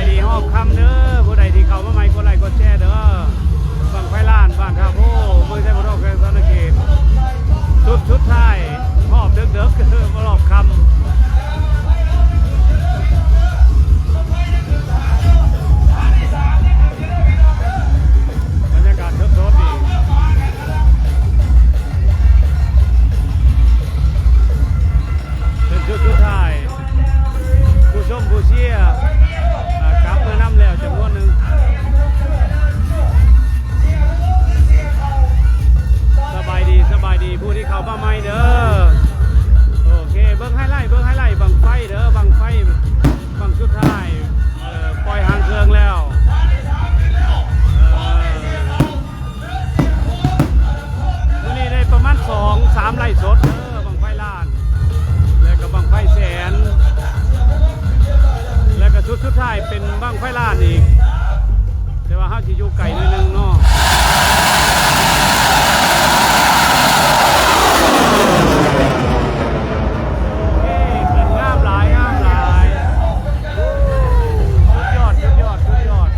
ດີຮອບຄ່ຳເດີ ຜູ້ໃດທີ່ເຂົ້າມາໃໝ່ ກົດໄລກົດແຊເດີ. ບັ້ງໄຟລ້ານ ບ້ານທ່າໂພ ເມືອງໄຊບູດອກ ແຂວງສະຫວັນນະເຂດ ຊຸດສຸດທ້າຍ ຮອບເດິກໆ ຮອບຄ່ຳ. ບັນຍາກາດສົດໆ ນີ້ ເປັນຊຸດສຸດທ້າຍ ຜູ້ຊົມຜູ້ເຊຍ ອ່າ ກັບເມືອນຳແລ້ວຈຳນວນໜຶ່ງ. ສະບາຍດີ ສະບາຍດີ ຜູ້ທີ່ເຂົ້າມາໃໝ່ເດີ. ໂອເຄ ເບິ່ງໄຮໄລ ເບິ່ງໄຮໄລ ບັ້ງໄຟເດີ ບັ້ງໄຟ ບັ້ງສຸດທ້າຍ ເອີ ປ່ອຍຫາງເຄື່ອງແລ້ວ ເອີ. ມື້ນີ້ໄດ້ປະມານສອງສາມໄລຟ໌ສົດເດີ ບັ້ງໄຟລ້ານ ແລ້ວກໍບັ້ງໄຟແສນ ແລ້ວກໍຊຸດສຸດທ້າຍເປັນບັ້ງໄຟລ້ານອີກ ແຕ່ວ່າເຮົາຊິຢູ່ໄກໜ້ອຍໜຶ່ງເນາະ. ໂອເຄ ຂຶ້ນງາມຫຼາຍ ງາມຫຼາຍ ສຸດຍອດ ສຸດຍອດ ສຸດຍອດ.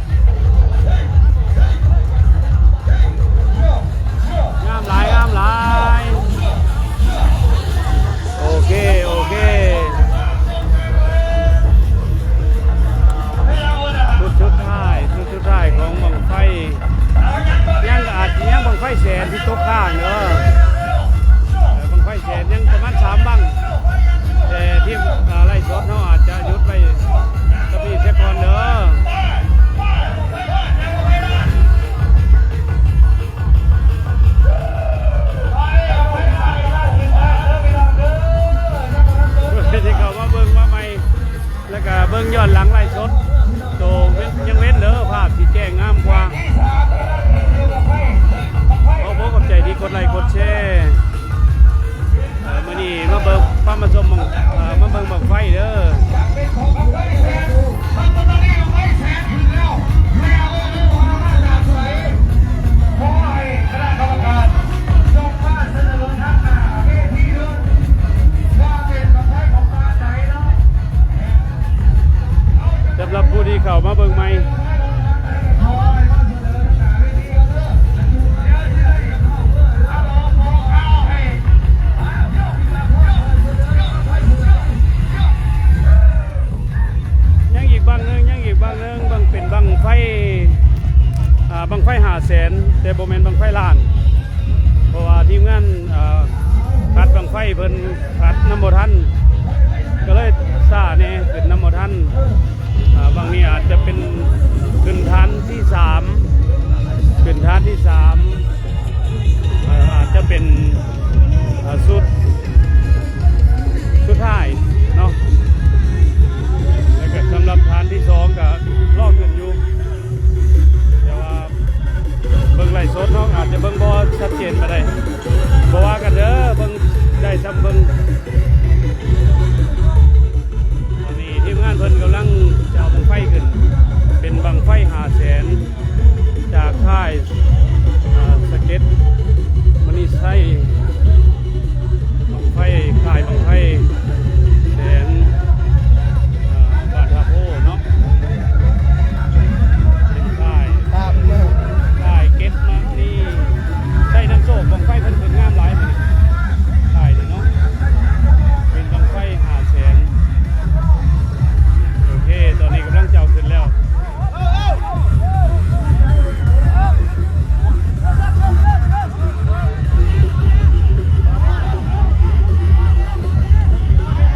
ງາມຫຼາຍ ງາມຫຼາຍ ໂອເຄ ໂອເຄ ຊຸດສຸດທ້າຍ ຊຸດສຸດທ້າຍຂອງບັ້ງໄຟ ຍັງ ອາດຈະຍັງບັ້ງໄຟແສນທີ່ຕົກຄ້າງເດີ ເອີ ບັ້ງໄຟແສນຍັງປະມານສາມບັ້ງ ແຕ່ທີມ ເອີ ໄລຟ໌ສົດເຮົາອາດຈະຢຸດໄວ້ ສະປີດເສຍກ່ອນເດີ ທີ່ເຂົ້າມາເບິ່ງມາໃໝ່ ແລ້ວກະເບິ່ງຍ້ອນຫຼັງໄລຟ໌ສົດ ໂຕຍັງເວັນເດີ ພາບຊິແຈ້ງງາມກວ່າ ຂໍຂອບໃຈທີ່ກົດໄລກົດແຊ. ເອີ ມື້ນີ້ມາເບິ່ງ ພາມາຊົມບັ້ງ ເອີ ມາເບິ່ງບັ້ງໄຟເດີ. ສຳລັບຜູ້ທີ່ເຂົ້າມາເບິ່ງໃໝ່ ຍັງອີກບັ້ງໜຶ່ງ ຍັງອີກບັ້ງໜຶ່ງ ບັ້ງ ເປັນບັ້ງໄຟ ອ່າ ບັ້ງໄຟຫ້າແສນ ແຕ່ບໍ່ແມ່ນບັ້ງໄຟລ້ານ ເພາະວ່າທີມງານ ເອີ ຂັດບັ້ງໄຟເພິ່ນ ຂັດນຳບໍ່ທັນ ກໍເລີຍຊ້າແດ່ ຂຶ້ນນຳບໍ່ທັນ. ອ່າ ບັ້ງນີ້ອາດຈະເປັນຂຶ້ນຖານທີສາມ ຂຶ້ນຖານທີສາມ ເອີ ອາດຈະເປັນ ເອີ ຊຸດສຸດທ້າຍເນາະ ແລ້ວກໍສຳລັບຖານທີສອງກໍລໍຂຶ້ນຢູ່ ແຕ່ວ່າ ເບິ່ງໄລຟ໌ສົດເນາະ ອາດຈະເບິ່ງບໍ່ຊັດເຈນປານໃດ ບໍ່ວ່າກັນເດີ ເບິ່ງໄດ້ຊ່ຳເບິ່ງ. ຕອນນີ້ທີມງານເພິ່ນກຳລັງຈະເອົາບັ້ງໄຟຂຶ້ນ ເປັນບັ້ງໄຟຫ້າແສນ ຈາກຄ້າຍ ເອີ ສະເກັດ ມະນີໄຊ ບັ້ງໄຟ ຄ້າຍບັ້ງໄຟແສນ ເອີ ບ້ານທ່າໂພເນາະ ເປັນຄ້າຍ ຄ້າຍເກັດມະນີໄຊນຳໂຊກ. ບັ້ງໄຟເພິ່ນຂຶ້ນງາມຫຼາຍມື້ນີ້ ຄ້າຍນີ້ເນາະ ເປັນບັ້ງໄຟຫ້າແສນ. ໂອເຄ ຕອນນີ້ກຳລັງຈະເອົາຂຶ້ນແລ້ວ. ເ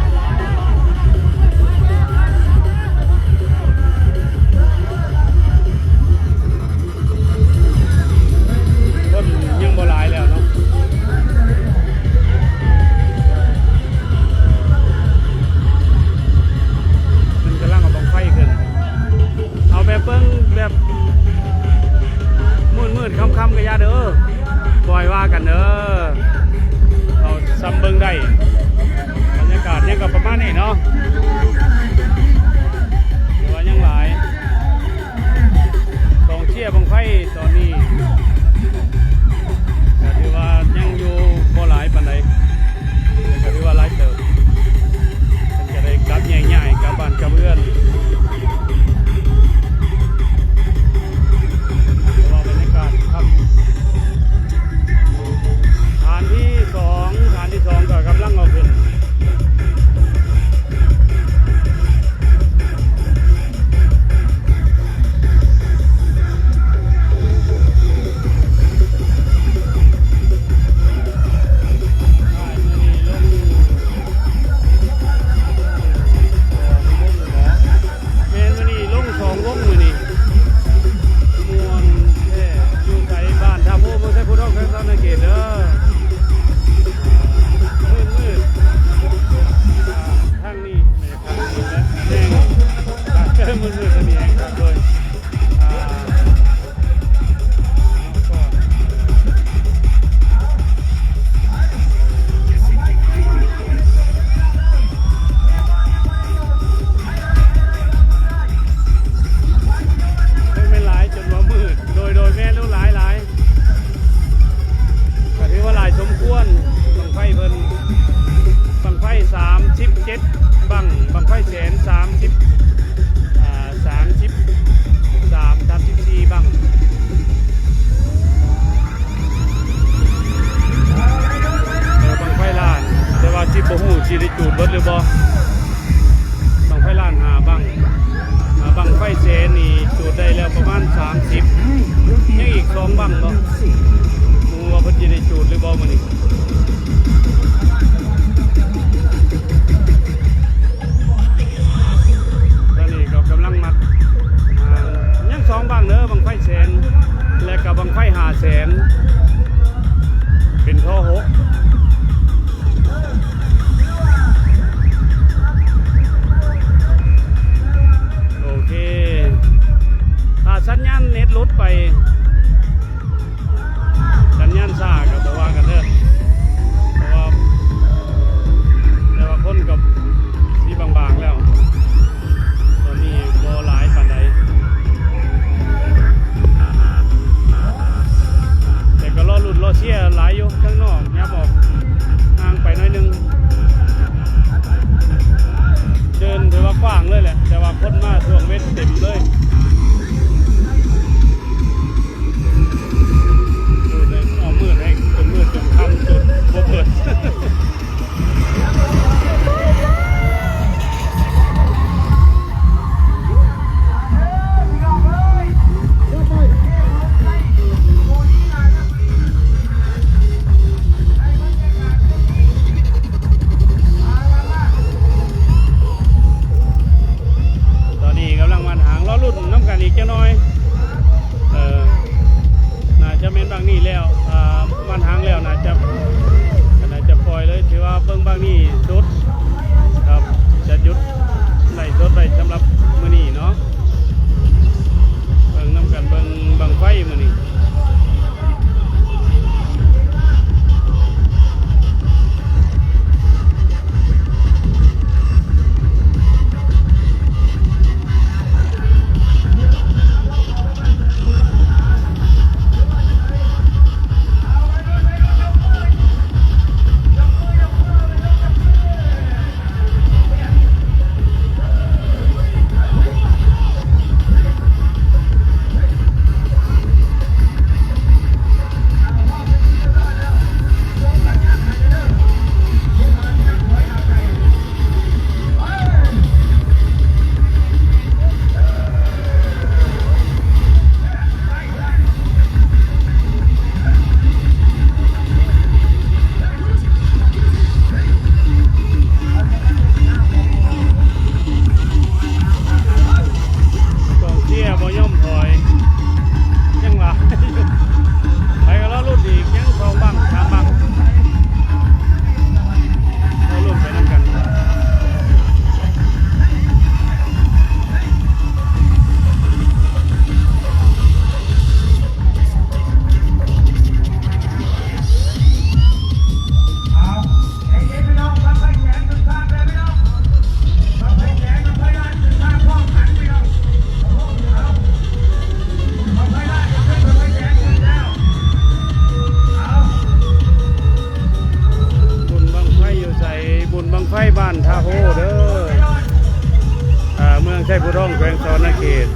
ສະຫວັນນະເຂດ.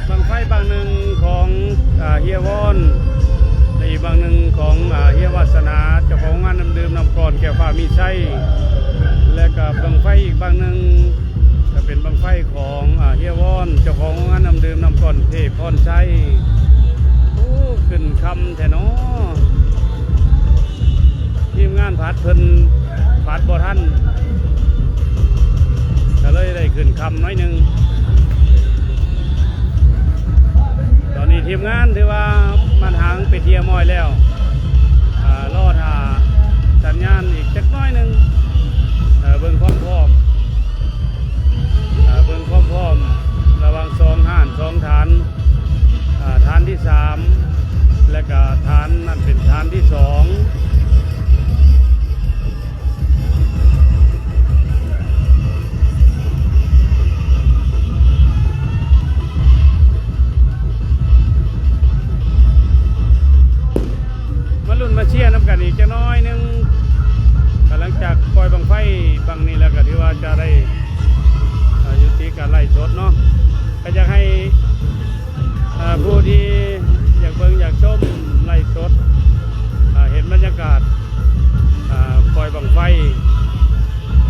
ບັ້ງໄຟບັ້ງໜຶ່ງຂອງ ອາ ເຮຍວອນ ແລະ ອີກບັ້ງໜຶ່ງຂອງ ອາ ເຮຍວາດສະໜາ ເຈົ້າຂອງໂຮງງານນ້ຳດື່ມນ້ຳກ້ອນແກ້ວຟ້າມີໄຊ ແລະ ກໍບັ້ງໄຟອີກບັ້ງໜຶ່ງ ກໍເປັນບັ້ງໄຟຂອງ ອາ ເຮຍວອນ ເຈົ້າຂອງໂຮງງານນ້ຳດື່ມນ້ຳກ້ອນເທບພອນໄຊ. ໂອ້ ຂຶ້ນຄ່ຳແທ້ເນາະ. ທີມງານຜັດເພິ່ນຜັດບໍ່ທັນ ກໍເລີຍໄດ້ຂຶ້ນຄ່ຳໜ້ອຍໜຶ່ງ. ຕອນນີ້ທີມງານຖືວ່າມາຫາງເປັນທີ່ຮຽບຮ້ອຍແລ້ວ ອາ ລໍຖ້າສັນຍານອີກຈັກໜ້ອຍໜຶ່ງ ເອີ ເບິ່ງຄວາມພ້ອມ ເອີ ເບິ່ງຄວາມພ້ອມລະຫວ່າງສອງຮ້ານ ສອງຖານ ເອີ ຖານທີສາມ ແລະກະຖານນັ້ນເປັນຖານທີສອງ. ມາລຸ້ນມາເຊຍນຳກັນອີກຈັກໜ້ອຍໜຶ່ງ ກໍຫຼັງຈາກປ່ອຍບັ້ງໄຟບັ້ງນີ້ແລ້ວ ກໍຖືວ່າຈະໄດ້ ເອີ ຍຸຕິການໄລຟ໌ສົດເນາະ. ກໍຢາກໃຫ້ ເອີ ຜູ້ທີ່ຢາກເບິ່ງຢາກຊົມໄລຟ໌ສົດ ເອີ ເຫັນບັນຍາກາດ ເອີ ປ່ອຍບັ້ງໄຟ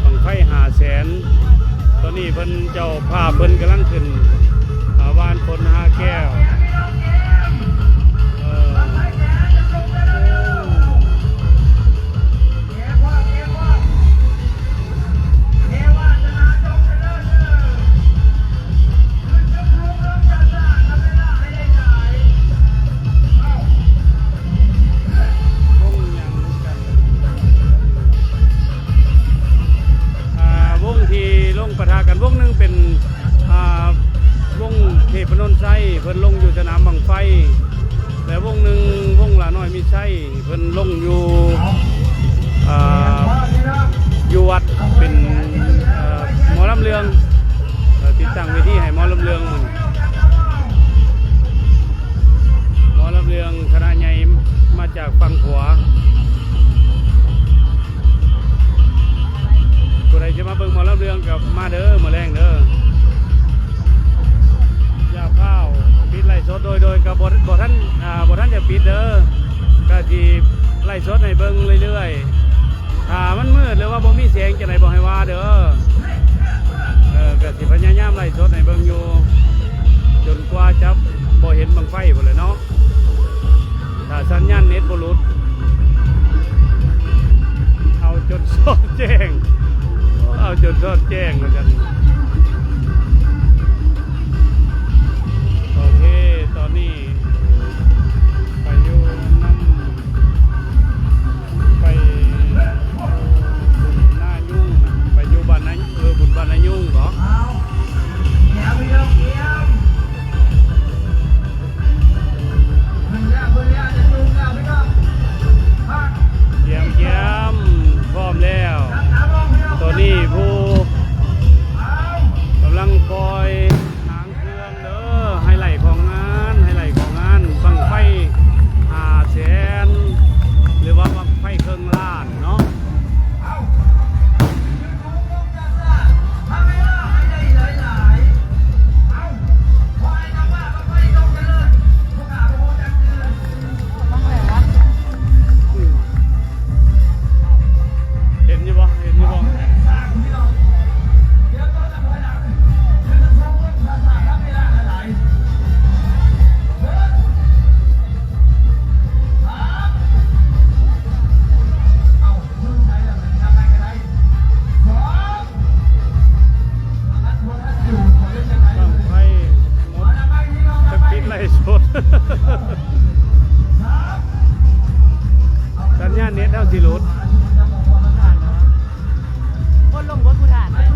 ບັ້ງໄຟຫ້າແສນ ຕອນນີ້ເພິ່ນ ເຈົ້າພາບເພິ່ນກຳລັງຂຶ້ນ ເອີ ວານຂົນຫາແກ້ວ ເອີ. ວົງຫຍັງກັນ ອ່າ ວົງທີ່ລົງປະທະກັນ ວົງໜຶ່ງເປັນ ອ່າ ວົງເທບພະນົນໄຊ ເພິ່ນລົງຢູ່ສະໜາມບັ້ງໄຟ ແລະ ວົງໜຶ່ງ ວົງຫຼ້ານ້ອຍມີໄຊ ເພິ່ນລົງຢູ່ ອ່າ ຢູ່ວັດ ເປັນ ເອີ ໝໍລຳເລື່ອງ ເອີ ຕິດຕັ້ງເວທີໃຫ້ໝໍລຳເລື່ອງ ໝໍລຳເລື່ອງຄະນະໃຫຍ່ມາຈາກຝັ່ງຂວາ. ຜູ້ໃດຊິມາເບິ່ງໝໍລຳເລື່ອງກໍມາເດີ ມື້ແລງເດີ. ຢ່າຟ້າວປິດໄລຟ໌ສົດ ໂດຍ ໂດຍ ກໍບໍ່ ບໍ່ທັນ ອ່າ ບໍ່ທັນຈະປິດເດີ ກໍຊິໄລຟ໌ສົດໃຫ້ເບິ່ງເລື້ອຍໆ. ຖ້າມັນມືດ ຫຼືວ່າບໍ່ມີແສງຈັ່ງໃດ ບໍ່ໃຫ້ວ່າເດີ. ເອີ ກໍຊິພະຍາຍາມໄລຟ໌ສົດໃຫ້ເບິ່ງຢູ່ ຈົນກວ່າຈະບໍ່ເຫັນບັ້ງໄຟພຸ້ນແຫຼະເນາະ. ຖ້າສັນຍານເນັດບໍ່ຫຼຸດ ເອົາຈົນສອດແຈ້ງ ເອົາຈົນສອດແຈ້ງວ່າຊັ້ນ. ໂອເຄ ຕອນນີ້ໄປຢູ່ນຳ ໄປບຸນນາຍຸງນະ ໄປຢູ່ບ້ານນາ ເອີ ບຸນບ້ານນາຍຸງບໍ? ກຽມ ກຽມ ພ້ອມແລ້ວ. ຕອນນີ້ຜູ້ກຳລັງປ່ອຍຫາງເຄື່ອງເດີ ໄຮໄລຂອງງານ ໄຮໄລຂອງງານບັ້ງໄຟຫ້າແສນ ຫຼືວ່າບັ້ງໄຟເຄິ່ງລ້ານເນາະ. ເຫັນຢູ່ບໍ່? ເຫັນຢູ່ບໍ່? ບັ້ງໄຟໝົດ ຈະປິດໄລຟ໌ສົດ. ສັນຍານເນັດເຮົາຊິຫຼຸດ. ຄົນລົງບົດຜູ້ທານໄປ ເ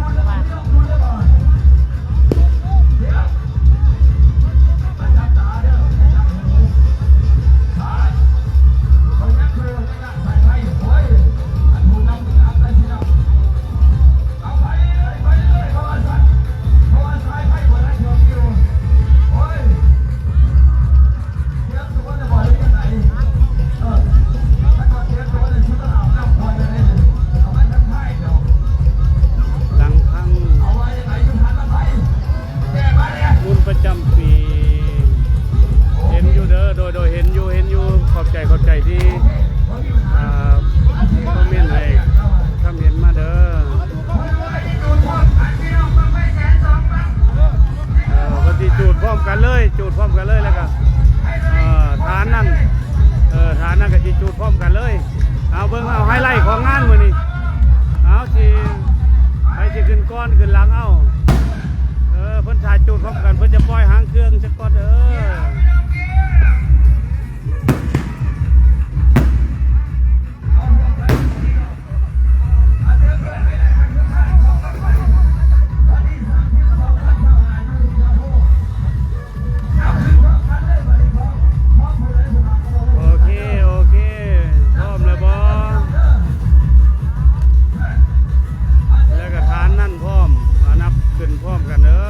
ໂດຍ ໂດຍ ເຫັນຢູ່ ເຫັນຢູ່ ຂອບໃຈ ຂອບໃຈທີ່ ອ່າ ຄອມເມັນໃຫ້ຄຳເຫັນມາເດີ. ເອີ ເພິ່ນຊິຈູດພ້ອມກັນເລີຍ ຈູດພ້ອມກັນເລີຍ ແລ້ວກໍ ເອີ ຖານນັ້ນ ເອີ ຖານນັ້ນກໍຊິຈູດພ້ອມກັນເລີຍ. ເອົາເບິ່ງ ເອົາໄຮໄລຂອງງານມື້ນີ້ ເອົາຊິ ໃຜຊິຂຶ້ນກ່ອນຂຶ້ນຫຼັງ ເອົາ ເອີ ເພິ່ນຖ້າຈູດພ້ອມກັນ ເພິ່ນຈະປ່ອຍຫາງເຄື່ອງ ເອີ ໂອເຄ ໂອເຄ ພ້ອມແລ້ວບໍ່? ແລ້ວກໍຖານນັ້ນພ້ອມ ເອົານັບຂຶ້ນພ້ອມກັນເດີ.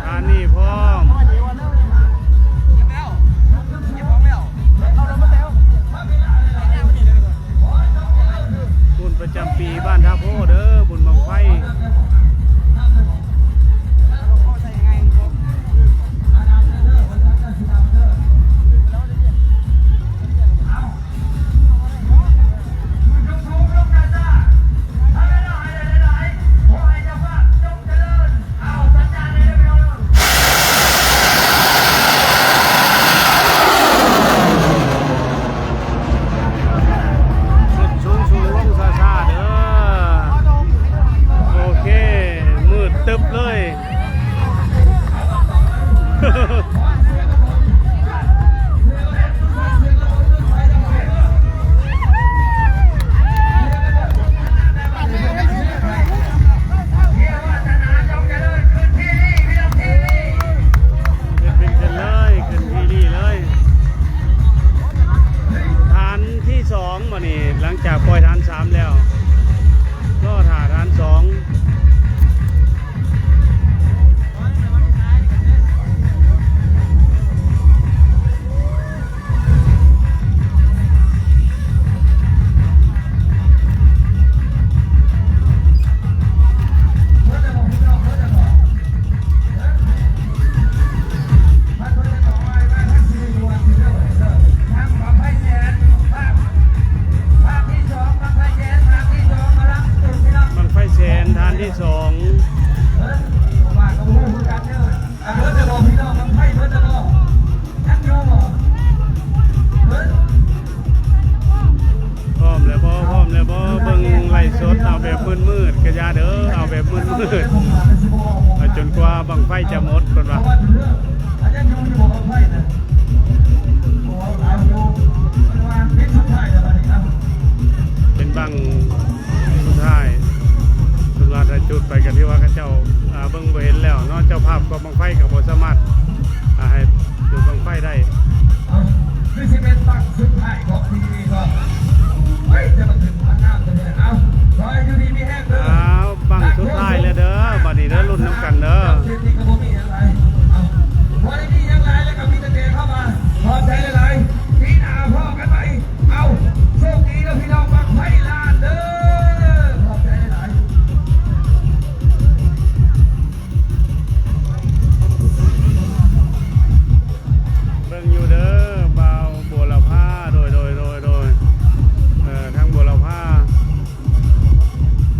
ຖານນີ້ພ້ອມ ບຸນປະຈຳປີບ້ານທ່າໂພເດີ ບຸນບັ້ງໄຟ. ຂຶ້ນສູງໆ ລົງຊ້າໆ ເດີ. ໂອເຄ ມືດຕຶບເລີຍ. ເປັນເປັນເລີຍ ຂຶ້ນທີ່ນີ້ເລີຍ. ຖານທີສອງ ບາດນີ້ ຫຼັງຈາກປ່ອຍຖານສາມແລ້ວ ລໍຖ້າຖານສອງ. ບັ້ງໄຟແສນຖານທີສອງ. ພ້ອມແລ້ວບໍ່? ພ້ອມແລ້ວບໍ່? ເບິ່ງໄລຟ໌ສົດ ເອົາແບບມືດໆ ກະຢ່າເດີ ເອົາແບບມືດໆ ເອົາຈົນກວ່າບັ້ງໄຟຈະໝົດ ເພິ່ນວ່າ. ເປັນບັ້ງສຸດທ້າຍ ເພິ່ນວ່າຖ້າຈຸດໄປກໍຖືວ່າເຂົາເຈົ້າ ອ່າ ເບິ່ງບໍ່ເຫັນແລ້ວເນາະ ເຈົ້າພາບກອງບັ້ງໄຟກໍບໍ່ສາມາດ ອ່າ ໃຫ້ຈຸດບັ້ງໄຟໄດ້. ຄືຊິເປັນບັ້ງສຸດທ້າຍຂອງທີ່ນີ້ກໍ ເຮີ້ຍ ຈະມາຂຶ້ນພັນນ້ຳ ເອົາ ຂໍໃຫ້ຢູ່ດີມີແຮງເດີ. ອ້າວ ບັ້ງສຸດທ້າຍແລ້ວເດີ ບາດນີ້ເດີ ລຸ້ນນຳກັນເດີ. ເຈົ້າເສດນີ້ກໍບໍ່ມີຫຍັງຫຼາຍ ເອົາ ບໍ່ໄດ້ມີຫຍັງຫຼາຍ ແລ້ວກໍມີແຕ່ແຕ່ເຂົ້າມາ ຂອບໃຈຫຼາຍໆ ປີໜ້າພໍ້ກັນໃໝ່. ເອົາ ໂຊກດີເດີພີ່ນ້ອງ ບັ້ງໄຟລ້ານເດີ ຂອບໃຈຫຼາຍໆ. ເບິ່ງຢູ່ເດີ ບ່າວບົວລະພາ ໂດຍ ໂດຍ ໂດຍ ໂດຍ ເອີ ທາງບົວລະພາ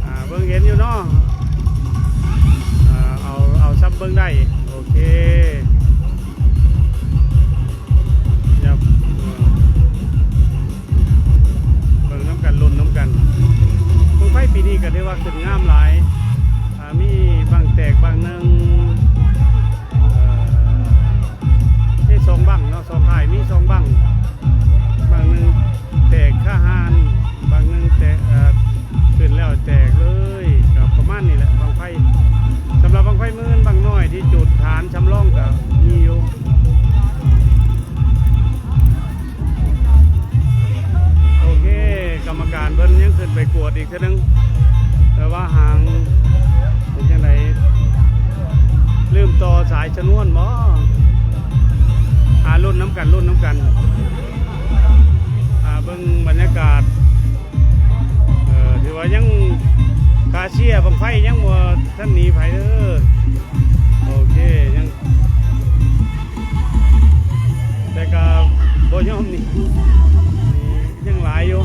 ອ່າ ເບິ່ງເຫັນຢູ່ເນາະ ອ່າ ເອົາ ເອົາຊ່ຳເບິ່ງໄດ້ ໂອເຄ ຢ່າ ເບິ່ງນຳກັນ ລຸ້ນນຳກັນ. ບັ້ງໄຟປີນີ້ກໍຖືວ່າຂຶ້ນງາມຫຼາຍ ອ່າ ມີບັ້ງແຕກບັ້ງໜຶ່ງ ເອີ ມີສອງບັ້ງເນາະ ສອງຄ້າຍມີສອງບັ້ງ ບັ້ງໜຶ່ງແຕກຄາຮ້ານ ບັ້ງໜຶ່ງແຕກ ເອີ ຂຶ້ນແລ້ວແຕກເລີຍ ກໍປະມານນີ້ແຫຼະ ບັ້ງໄຟ. ສຳລັບບັ້ງໄຟໝື່ນ ບັ້ງນ້ອຍທີ່ຈຸດຖານສຳລອງກໍມີຢູ່. ໂອເຄ ກຳມະການເພິ່ນຍັງຂຶ້ນໄປກວດອີກເທື່ອໜຶ່ງ ແຕ່ວ່າຫາງເປັນຈັ່ງໃດ ລືມຕໍ່ສາຍຊະນວນບໍ? ອ່າ ລຸ້ນນຳກັນ ລຸ້ນນຳກັນ ອ່າ ເບິ່ງບັນຍາກາດ ເອີ ຖືວ່າຍັງ ກາເຊຍບັ້ງໄຟຍັງບໍ່ທັນໜີໃຜເດີ ໂອເຄ ຍັງ. ຍອມນີ້ ຍັງຫຼາຍຢູ່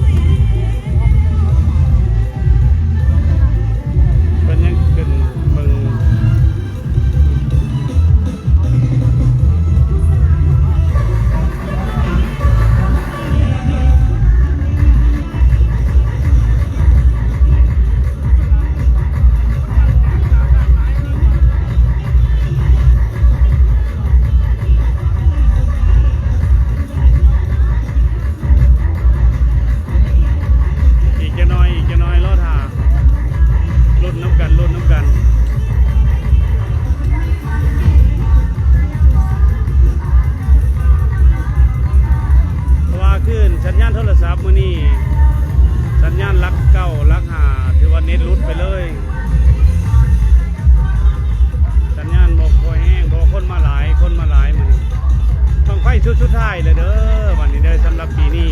ເພິ່ນຍັງຂຶ້ນເບິ່ງ. ອີກຈັກໜ່ອຍ ອີກຈັກໜ່ອຍ ລໍຖ້າ ລຸ້ນນຳກັນ ລຸ້ນນຳກັນ. ເພາະວ່າຄື້ນສັນຍານໂທລະສັບມື້ນີ້ ສັນຍານຫຼັກເກົ້າ ຫຼັກຫ້າ ຖືວ່າເນັດຫຼຸດໄປເລີຍ. ສັນຍານບໍ່ຄ່ອຍແຮງ ເພາະວ່າຄົນມາຫຼາຍ ຄົນມາຫຼາຍມື້ນີ້. ບັ້ງໄຟຊຸດສຸດທ້າຍແລ້ວເດີ ບັດນີ້ເດີ ສຳລັບປີນີ້.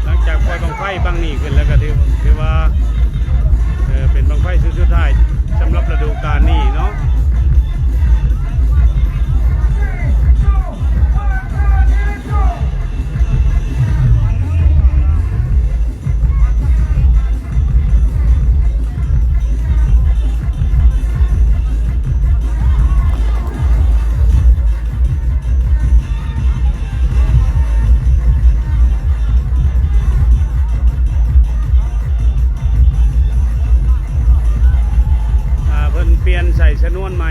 ຫຼັງຈາກປ່ອຍບັ້ງໄຟບັ້ງນີ້ຂຶ້ນແລ້ວ ກໍຖື ຖືວ່າ ເອີ ເປັນບັ້ງໄຟຊຸດສຸດທ້າຍສຳລັບລະດູການນີ້ເນາະ. ອ່າ ເພິ່ນປ່ຽນໃສ່ຊະນວນໃໝ່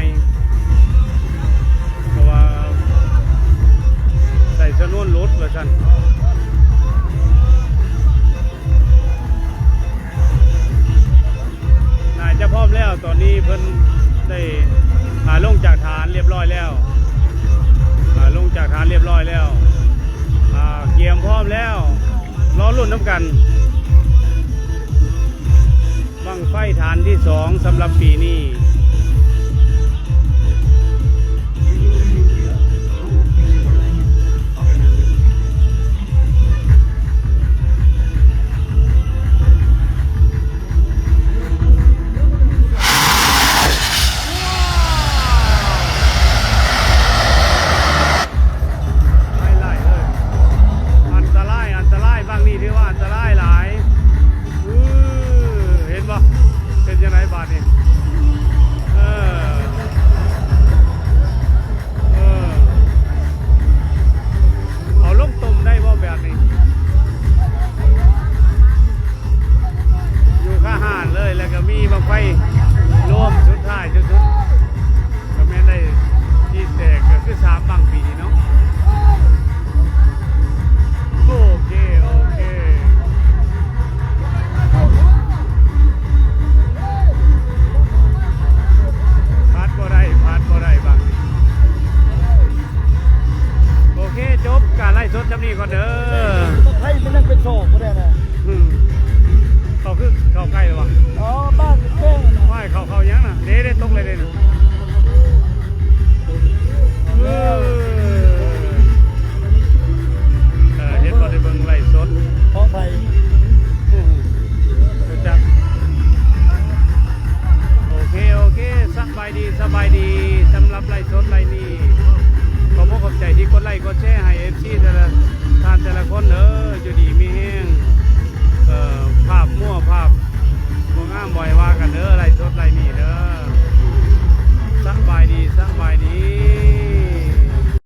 ເພາະວ່າໃສ່ຊະນວນຫຼຸດວ່າຊັ້ນ. ໜ້າຈະພ້ອມແລ້ວ ຕອນນີ້ເພິ່ນໄດ້ ອ່າ ລົງຈາກຖານລຽບຮ້ອຍແລ້ວ ອ່າ ລົງຈາກຖານລຽບຮ້ອຍແລ້ວ ອ່າ ກຽມພ້ອມແລ້ວ ລໍລຸ້ນນຳກັນ. ບັ້ງໄຟຖານທີສອງສຳລັບປີນີ້. ໄລ່ໆເລີຍ ອັນຕະລາຍ ອັນຕະລາຍ ບັ້ງນີ້ຖືວ່າອັນຕະລາຍຫຼາຍ. ອື ເຫັນບໍ່ ເປັນຈັ່ງໃດບາດນີ້? ເອີ ເອີ ເອົາລົງຕົ້ມໄດ້ບໍ່ແບບນີ້? ຢູ່ຄາຫານເລີຍ ແລ້ວກໍມີບັ້ງໄຟລວມສຸດທ້າຍສຸດໆ ກໍແມ່ນໄດ້ທີ່ແຕກ ກໍຄືສາມບັ້ງປີນີ້ເນາະ. ໂອເຄ ໂອເຄ ພາດບໍ່ໄດ້ ພາດບໍ່ໄດ້ບັ້ງນີ້. ໂອເຄ ຈົບການໄລຟ໌ສົດຊ່ຳນີ້ກ່ອນເດີ. ບັ້ງໄຟມັນຍັງເປັນສອງບໍ່ໄດ້ນະ. ອືມ ເຂົາຄືເຂົ້າໃກ້ແລ້ວຫວາ? ອໍ ບ້ານແປ້ງນະ. ວ່າເຂົາ ເຂົາຫຍັງນະ? ເດ້ ເດ້ ຕົກເລີຍເດ້ນະ. ເອີ ເອີ ເຫັນບໍ່ ໄດ້ເບິ່ງໄລຟ໌ສົດຂອງໃຜ? ອືມ ບໍ່ຈັກ. ໂອເຄ ໂອເຄ ສະບາຍດີ ສະບາຍດີ. ສຳລັບໄລຟ໌ສົດໄລຟ໌ນີ້ ຂໍຂອບອົກຂອບໃຈທີ່ກົດໄລຄ໌ກົດແຊໃຫ້